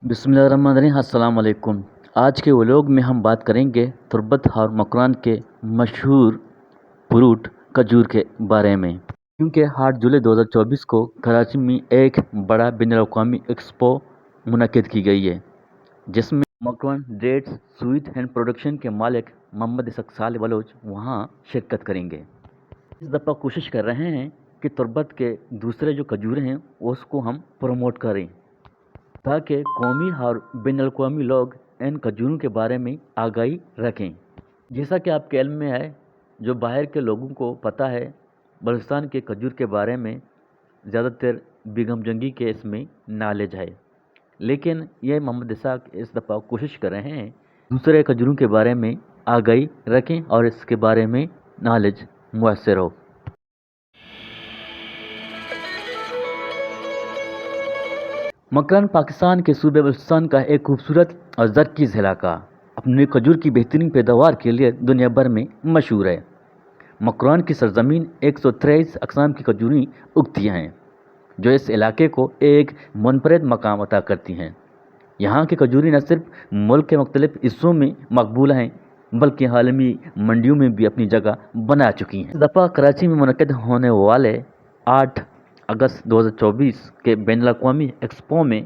بسم اللہ الرحمن الرحیم۔ السلام علیکم۔ آج کے ولوگ میں ہم بات کریں گے تربت اور مکران کے مشہور فروٹ کھجور کے بارے میں، کیونکہ آٹھ جولائی دو ہزار چوبیس کو کراچی میں ایک بڑا بین الاقوامی ایکسپو منعقد کی گئی ہے، جس میں مکران ڈیٹس سویٹ اینڈ پروڈکشن کے مالک محمد اسحاق صالح بلوچ وہاں شرکت کریں گے۔ اس دفعہ کوشش کر رہے ہیں کہ تربت کے دوسرے جو کھجور ہیں، اس کو ہم پروموٹ کریں، تاکہ قومی اور بین الاقوامی لوگ ان کھجوروں کے بارے میں آگاہی رکھیں۔ جیسا کہ آپ کے علم میں ہے، جو باہر کے لوگوں کو پتہ ہے، بلوچستان کے کھجور کے بارے میں زیادہ تر بیگم جنگی کے اس میں نالج ہے، لیکن یہ محمد اسحاق اس دفعہ کوشش کر رہے ہیں دوسرے کھجوروں کے بارے میں آگاہی رکھیں اور اس کے بارے میں نالج مؤثر ہو۔ مکران پاکستان کے صوبے بلوچستان کا ایک خوبصورت اور زرخیز علاقہ اپنے کھجور کی بہترین پیداوار کے لیے دنیا بھر میں مشہور ہے۔ مکران کی سرزمین ایک سو تریس اقسام کی کھجوریں اگتی ہیں، جو اس علاقے کو ایک منفرد مقام عطا کرتی ہیں۔ یہاں کی کھجوری نہ صرف ملک کے مختلف حصوں میں مقبول ہیں، بلکہ عالمی منڈیوں میں بھی اپنی جگہ بنا چکی ہیں۔ اس دفعہ کراچی میں منعقد ہونے والے آٹھ اگست دو ہزار چوبیس کے بین الاقوامی ایکسپو میں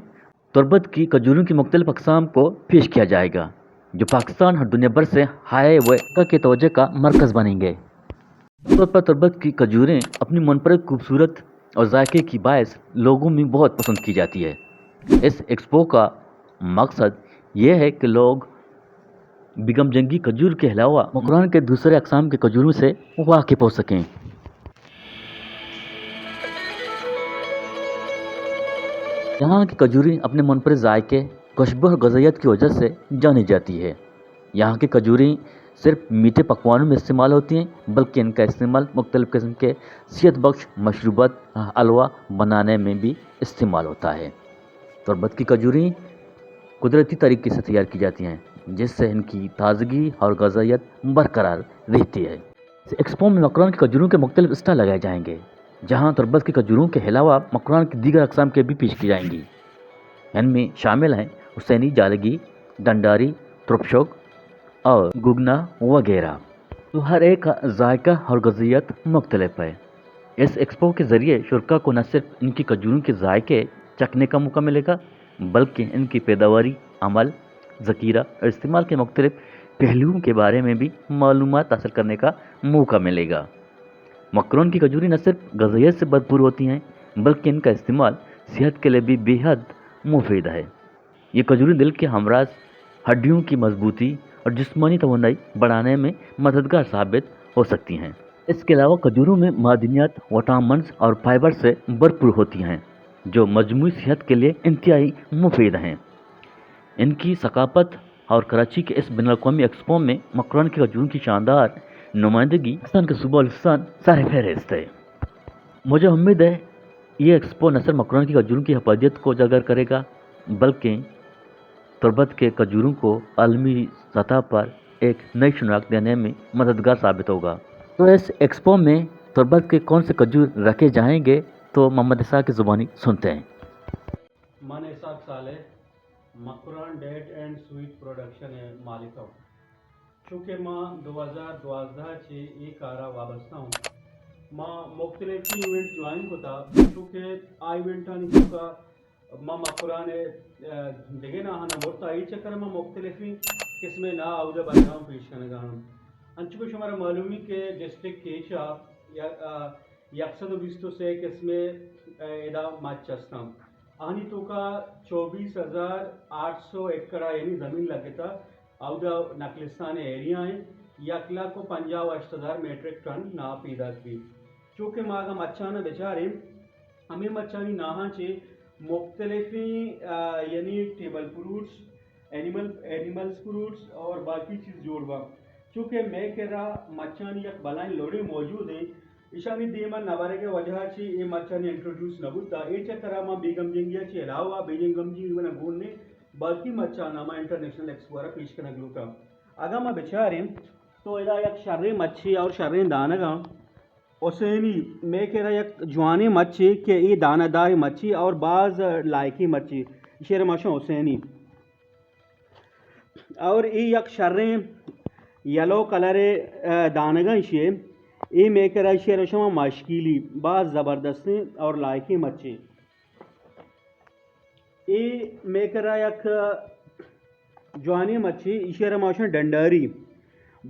تربت کی کھجوروں کی مختلف اقسام کو پیش کیا جائے گا، جو پاکستان اور دنیا بھر سے آئے ہوئے کے توجہ کا مرکز بنیں گے۔ عام طور پر تربت کی کھجوریں اپنی منفرد خوبصورت اور ذائقے کی باعث لوگوں میں بہت پسند کی جاتی ہے۔ اس ایکسپو کا مقصد یہ ہے کہ لوگ بیگم جنگی کھجور کے علاوہ مکران کے دوسرے اقسام کے کھجوروں سے واقف ہو سکیں۔ یہاں کی کھجوریں اپنے منفرد ذائقے، خوشبو اور غذائیت کی وجہ سے جانی جاتی ہے۔ یہاں کی کھجوریں صرف میٹھے پکوانوں میں استعمال ہوتی ہیں، بلکہ ان کا استعمال مختلف قسم کے صحت بخش مشروبات، حلوہ بنانے میں بھی استعمال ہوتا ہے۔ تربت کی کھجوریں قدرتی طریقے سے تیار کی جاتی ہیں، جس سے ان کی تازگی اور غذائیت برقرار رہتی ہے۔ اس ایکسپو میں مکران کی کھجوروں کے مختلف اسٹال لگائے جائیں گے، جہاں تربت کی کھجوروں کے علاوہ مکران کی دیگر اقسام کے بھی پیش کی جائیں گی۔ ان میں شامل ہیں حسینی جالگی، ڈنڈاری، ترپشوک اور گگنا وغیرہ۔ تو ہر ایک کا ذائقہ اور غذائیت مختلف ہے۔ اس ایکسپو کے ذریعے شرکا کو نہ صرف ان کی کھجوروں کے ذائقے چکھنے کا موقع ملے گا، بلکہ ان کی پیداواری، عمل، ذخیرہ اور استعمال کے مختلف پہلوؤں کے بارے میں بھی معلومات حاصل کرنے کا موقع ملے گا۔ مکران کی کھجوریں نہ صرف غذائیت سے بھرپور ہوتی ہیں، بلکہ ان کا استعمال صحت کے لیے بھی بے حد مفید ہے۔ یہ کھجوریں دل کے امراض، ہڈیوں کی مضبوطی اور جسمانی توانائی بڑھانے میں مددگار ثابت ہو سکتی ہیں۔ اس کے علاوہ کھجوروں میں معدنیات، وٹامنز اور فائبر سے بھرپور ہوتی ہیں، جو مجموعی صحت کے لیے انتہائی مفید ہیں۔ ان کی ثقافت اور کراچی کے اس بین الاقوامی ایکسپو میں مکران کی کھجوروں کی شاندار نمائندگی پاکستان کے صوبہ بلوچستان سر فہرست ہے۔ مجھے امید ہے، یہ ایکسپو نہ صرف مکران کی کھجوروں کی افادیت کو اجاگر کرے گا، بلکہ تربت کے کھجوروں کو عالمی سطح پر ایک نئی شناخت دینے میں مددگار ثابت ہوگا۔ تو اس ایکسپو میں تربت کے کون سے کھجور رکھے جائیں گے، تو محمد اسحاق کی زبانی سنتے ہیں۔ من اسحاق صالح، مکران ڈیٹ اینڈ سویٹ پروڈکشن ءِ مالک آں۔ چونکہ ما دو ہزار دوازدہ چہ اے کار ءَ وابستہ اوں، ما مختلفیں ایونٹ جوائن کتا، چونکہ آ ایونٹانی توکا ما مکران ءِ، آ، دگہ ناہاں نہ برتا، اے چکر ءَ ما مختلفیں قسم ءِ ناہ اودا بنداں پیش کنگا آں۔ انچو کہ شمارا معلومی کہ ڈسٹرکٹ کیچ ءَ یا، آ، یک سد ءُ بیست ءُ سے قسم ءِ، آ، ادا مچ ہستاں۔ آہانی توکا چوبیس ہزار آٹھ سو ایکڑ ءَ یعنی زمین لگتا۔ اودا نخلستان ایریا ایں، یک لاکھ ءُ پنجاہ ءُ ہشت ہزار میٹرک ٹن ناہ پیداک بیت۔ چونکہ ما اگاں مچاں بچاریں، ہمے مچانی ناہاں چہ مختلفیں، آ، یعنی ٹیبل فروٹس، اینیمل، اینیملز فروٹس اور باقی چیز جوڑ باں۔ چونکہ مئے کرا مچانی یک بلائیں لوڑے موجود ایں، ایشانی دیما نہ برگ ءِ وجہ ءَ چہ اے مچانی انٹروڈیوس نہ بوتا۔ اے چکر ءَ ما بیگم جنگی ءَ چہ علاوہ، بیگم جنگی ءَ گون نے باقی مچاں ما انٹرنیشنل ایکسپو ءَ را پیش کنگ لوٹاں۔ اگاں ما بچاریں تو ادا یک شریں مچے اور شریں دانگاں حسینی، مئے کرا یک جوانیں مچے کہ اے دانہ دار مچے اور باز لائقیں مچے۔ شیر ماشاء حسینی۔ اور اے یک شریں یلو کلر ءِ، آ، دانگاں ایشی ءِ۔ اے مئے کرا ایشی ءَ را شما ماشکیلی، باز زبردستیں اور لائقیں مچے۔ اے مئے کرا یک جوانیں مچے، ایشی ءَ را ما گوشاں ڈنڈاری۔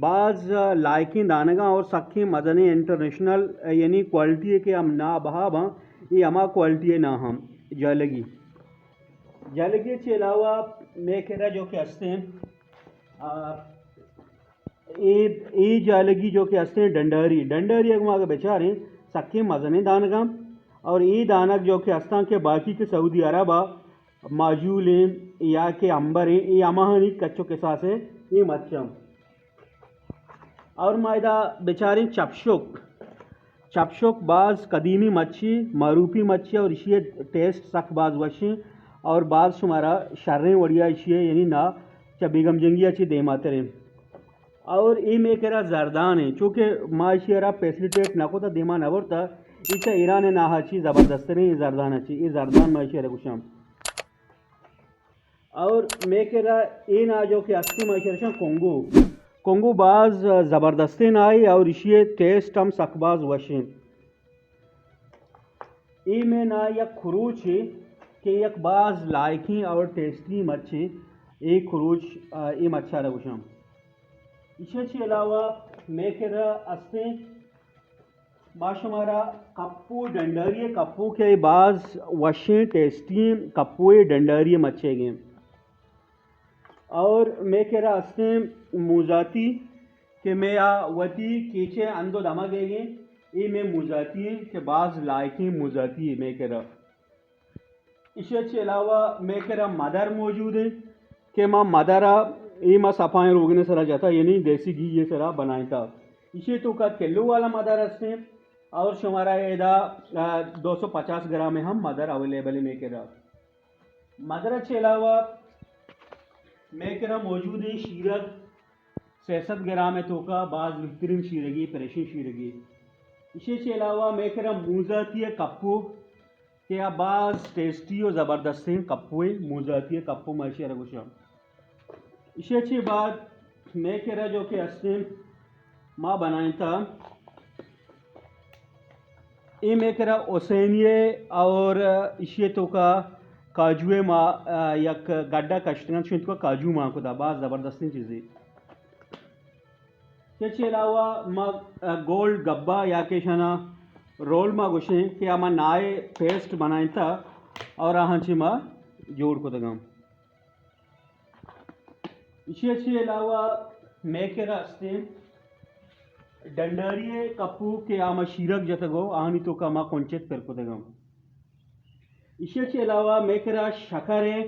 باز لائقیں دانگاں اور سکیں مزنیں انٹرنیشنل، یعنی کوالٹی ءِ کہ ہم نا بہا باں، اے ہما کوالٹی ءِ نا ہم جالگی۔ جالگی چہ علاوہ مئے کرا جو کہ ہستیں، آ، اے، اے جالگی جو کہ ہستیں ڈنڈاری، ڈنڈاری اگر ما اگر بچاریں سکیں مزنیں دانگاں، اور اے دانگ جو کہ ہستاں کہ باقی کہ سعودی عرب ءَ ماجولیں یا کہ امبریں، اے ہماہانی کچ و کساس ءِ اے مچاں۔ اور ما ادا بچاریں چپشک۔ چپشک باز قدیمی مچی، معروفی مچی اور ایشی ٹیسٹ سک باز وشیں اور باز شمارا شریں وڑیا ایشی، یعنی نا چہ بیگم جنگی چی دیماتریں۔ اور اے مئے کرا زردان ہیں، چونکہ ما ایشی را فیسلیٹیٹ نہ کتا، دیما نہ برتا، اے چہ ایران ناہا چی زبردستریں زردان چی، اے زردان ما ایشی را گوشاں۔ اور مئے کرا اے نا جو کہ ہستی ما ایشی را گوشاں کنگو۔ کنگو باز زبردستیں نائے اور ایشی ٹیسٹ ہم سک باز وشیں۔ اے مئے نا یک خروچے کہ یک باز لائقیں اور ٹیسٹی مچے، اے خروچ، آ، اے مچا را گوشاں۔ ایشی چی علاوہ مئے کرا ہستیں ما شمارا کپو ڈنڈاری کپو کہ باز وشیں ٹیسٹی کپو ڈنڈاری مچے گیں۔ اور مئے کرا ہستیں موزاتی کہ مئے آ وتی کیچے اندو دمگ گیں، اے مئے موزاتی ہیں کہ باز لائقیں موزاتی ہیں مئے کرا۔ ایشی چہ علاوہ مئے کرا مدر موجود ہیں کہ ما مدر ءَ، اے ما صفائیں روگن سرا جتا، یعنی دیسی گھی یہ سرا بنائیں تا۔ ایشی تو کا کلو والا مدر ہستیں اور شمارا ادا، آ، دو سو پچاس گرام ہم مدر اویلیبل ہے مئے کرا۔ مدر چہ علاوہ مئے کرا موجود ہیں شیرگ، سئے سد گرام ءِ توکا باز بہترین شیرگی، فریشیں شیرگی۔ ایشی چہ علاوہ مئے کرا موزاتی ءِ کپو کہ آ باز ٹیسٹی و زبردستیں کپوے، موزاتی ءِ کپو ما ایشی را گوشاں۔ ایشی چہ بعد مئے کرا جو کہ ہستیں ما بنائیں تا اے مئے کرا حسینی ءِ اور ایشی ءِ توکا کاجو ءِ ما، آ، یک گڈا کشتگاں، چون توکا کاجو مان کتا، باز زبردستیں چیزے۔ ایشی چہ علاوہ ما، آ، گول گبا یا کہ شنا رول ما گوشیں کہ ہما نائے پیسٹ بنائیں تا اور آہاں چہ ما جوڑ کتگاں۔ ایشی چہ علاوہ مئے کرا ہستیں ڈنڈاری ءِ کپو کہ آ ما شیرگ جتگو، آہانی توکا ما کنچت پر کتگاں۔ ایشی چہ علاوہ مئے کرا شکر ءِ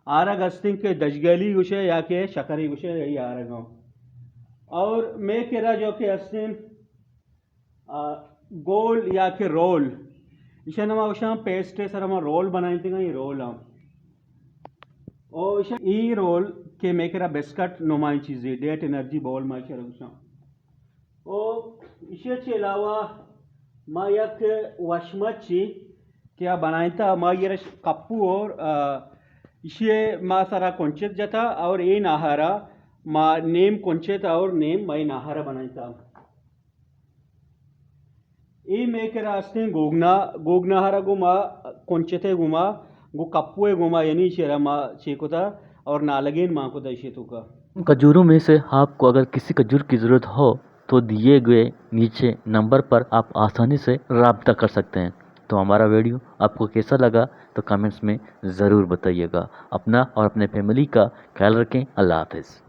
آرگ ہستیں کہ دژگلی گوشے یا کہ شکر ءِ گوشے، اے آرگاں۔ اور مئے کرا جو کہ ہستیں آ، گول یا کہ رول، ایشاں ما گوشاں پیسٹ ءِ سرا ما رول بنائینتگاں، اے رول ہم۔ او ایشاں اے رول کہ مئے کرا بسکٹ نمائیں چیزے، ڈیٹ انرجی بال ما ایشاں گوشاں۔ او ایشی چہ علاوہ ما یک وشمچے کہ آ بنائینتا، ما یہ رش کپو اور، آ، ایشی ما سرا کنچت جتا اور اے ناہارا ما نیم کنچت اور نیم ما اے ناہارا بنائینتا۔ اے مئے کرا ہستیں گوگنا، گوگنا ہرا گوں ما کنچتے گوں ما، گوں کپوے گوں ما، یعنی ایشی را ما چے کتا اور نالگین مان کتا ایشی توکا۔ کھجوروں میں سے آپ کو اگر کسی کھجور کی ضرورت ہو تو دیے گئے نیچے نمبر پر آپ آسانی سے رابطہ کر سکتے ہیں۔ تو ہمارا ویڈیو آپ کو کیسا لگا تو کمنٹس میں ضرور بتائیے گا۔ اپنا اور اپنے فیملی کا خیال رکھیں۔ اللہ حافظ۔